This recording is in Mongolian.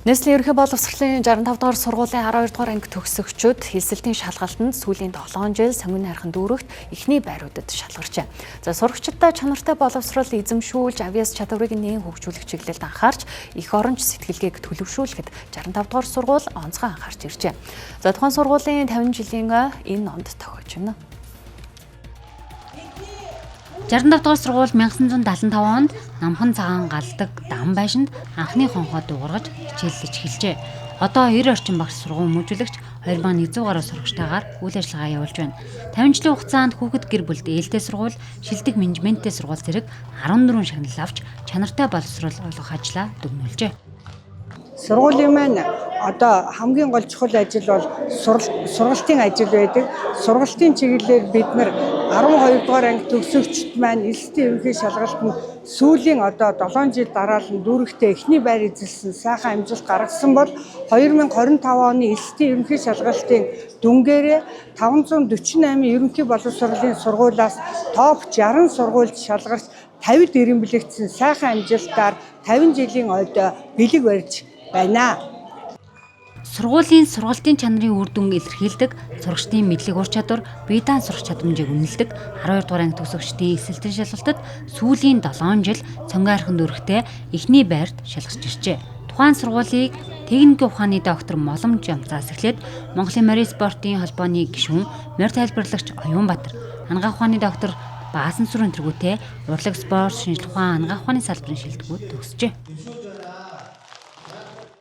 Нийслэлийн ерөнхий боловсролын 65 дугаар сургуулийн 12 дугаар анги төгсөгчид элсэлтийн шалгалтанд сүүлийн 7 жил сонгино хайрхан дүүрэгт эхний байруудад шалгарчээ. За, сурагчдаа чанартай боловсрол эзэмшүүлж, авьяас чадварыг нээн хөгжүүлэх чиглэлд анхаарч, эх оронч сэтгэлгээг төлөвшүүлэхэд 65 дугаар сургууль онцгой анхаарч иржээ. За, тухайн сургуулийн 50 жилийн энэ онд тохиож байна. 65 дугаар сургууль 1975 онд Намхан цагаан галдаг дам байшинд анхны хонхоо дуугаргаж хичээллэж эхэлжээ. Одоо 90 орчим багш, сургууль хүмүүжүүлэгч, 2100 гаруй сурагчтайгаар үйл ажиллагаа явуулж байна. 50 жилийн хугацаанд хүүхэд гэр бүлд ээлтэй сургууль, шилдэг менежменттэй сургууль зэрэг 14 шагнал авч чанартай боловсрол олгох ажлаа дүгнүүлжээ. Сургуулийн маань одоо хамгийн гол чухал ажил бол сургалтын ажил байдаг. Сургалтын чиглэлээр бид нар 12 дугаар анги төгсөгчд маань элсэлтийн ерөнхий шалгалтанд сүүлийн одоо 7 жил дараалан дүүрэгтээ эхний байр эзэлсэн, сайхан амжилт гаргасан бол 2025 оны элсэлтийн ерөнхий шалгалтын дүнгээрээ 548 ерөнхий боловсролын сургуулиас топ 60 сургуульд шалгарч, 50-д эрэмблэгдсэн, сайхан амжилтаар 50 жилийн ойд бэлэг барьж байна. Сургуулийн сургалтын чанарын үр дүнг илэрхийлдэг, сурагчдын мэдлэг ур чадвар, бие даан сурах чадамжийг үнэлдэг 12 дугаар анги төгсөгчдийн элсэлтийн шалгалтад сүүлийн 7 жил Сонгино хайрхан дүүрэгтээ эхний байрт шалгарч иржээ. Тухайн сургуулийг техникийн ухааны доктор Моломж Ямцаас эхлээд Монголын морин спортын холбооны гишүүн, морь тайлбарлагч Оюунбаатар, анагаах ухааны доктор Баасан сүрэн тэргүүтээ урлаг, спорт, шинжлэх ухаан, анагаах ухааны салбарын шилдэгүүд төгсжээ.